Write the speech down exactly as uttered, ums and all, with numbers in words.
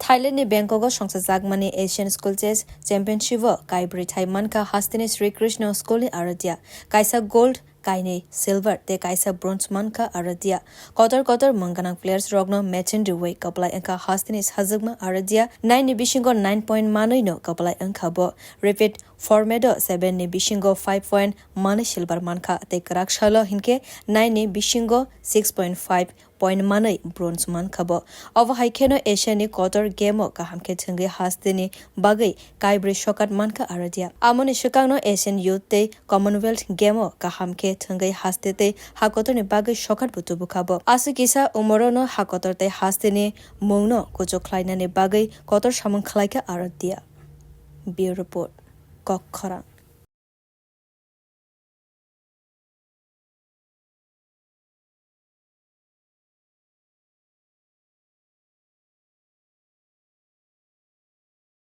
Thailand ni Bangkok o songsajakmani Asian School Chess Championship o kaibrwi thai mankha hasteni Sri Krishna School ni Aradhya, kaisa gold, kainwi silver tei kaisa bronze mankha Aradhya. Kotor kotor mung gwnang players rokno machine rwui kwplai wngkha hasteni sajwkma Aradhya, nine ni bisingo nine point manwi no kwplai wngkha bo. Repeat format o seven ni bisingo five point manwi silver mankha tei kwrak salo hinkhe nine ni bisingo six point five point manwi bronze mankha bo. Obo hai kheno Asian ni kotor game o kaham khe thwngwi hasteni bagwi kaibrwi sokat mankha Aradhya. Amoni swkangno Asian Youth tei Commonwealth game o kaham khe thwngwi haste tei hakotorni bagwi sokat bo tubukha bo. Aswk kisa umorono hakotor tei hasteni mungno kuchuk khlainani bagwi kotor samung khlaikha Aradhya. Bureau Report, Kok Khorang.